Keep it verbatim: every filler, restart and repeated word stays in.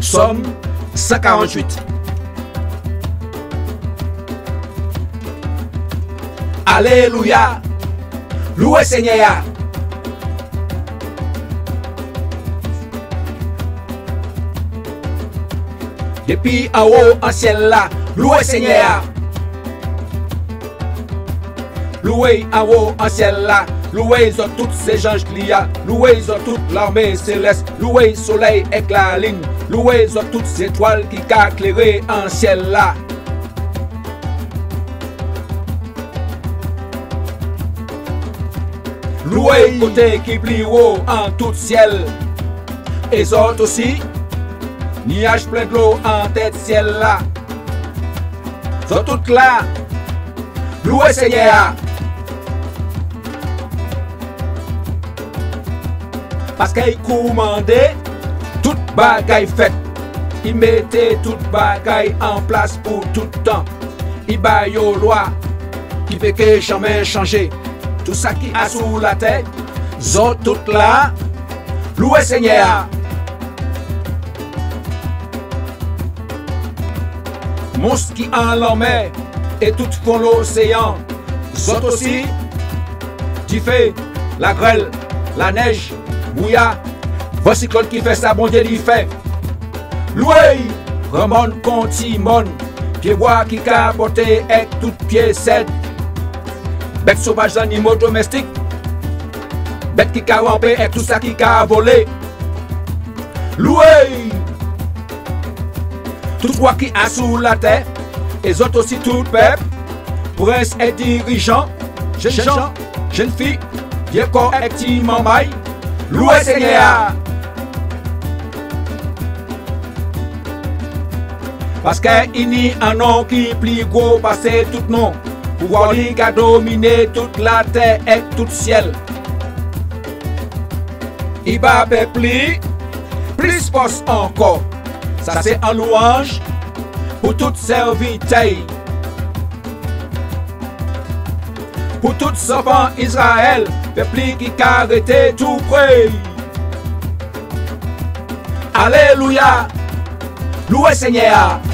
Sòm san karant-uit. Alélouya! Louwé Senyè-a! Dépi anwo an siel-la, louwé Senyè-a! Louwé anwo an siel-la, louwé zot tout sé zanj li a, louwé zot tout larmé sélès, louwé soley ek lalin, louwé zot tout zétwal ki ka kléré an siel-la. Louwé koté ki pli wo an tout siel. É zot osi, niaj plen dlo an tet siel-la. Zot tout la, louwé Senyè-a! Paske i koumandé, tout bagay fet. I mété tout bagay an plas pou tout tan. I ba yo lwa ki pé ké janmen chanjé. Tou sa ki asou latè, zot tout la, louwé Senyè-a! Mons ki an lanmè é tout fon loséan, zot osi, difé, lagrel, lanej, brouya, van siklòn ki fè sa Bondié li fè. Louwé! Gran mòn kon ti mòn, piébwa ki ka pòté ek tout pié sed, bet sovaj, zannimo domestik, bet ki ka ranpé ek tou sa ki ka volé. Louwé! Tout wa ki asou latè, é zot osi tout pep, prens ek dirijan, jenn jan, jenn fi, vié kò ek ti manmay, louwé Senyè-a! Paske i ni an non ki pli gwo pasé tout non, pouvwa li ka dominé tout latè ek tout siel. I ba pep li plis fos ankò. Sa sé an louwanj pou tout sèvitè'y. Pou tout zanfan Izrayel, pep li ki ka rété tou pré'y. Alélouya! Louwé Senyè-a!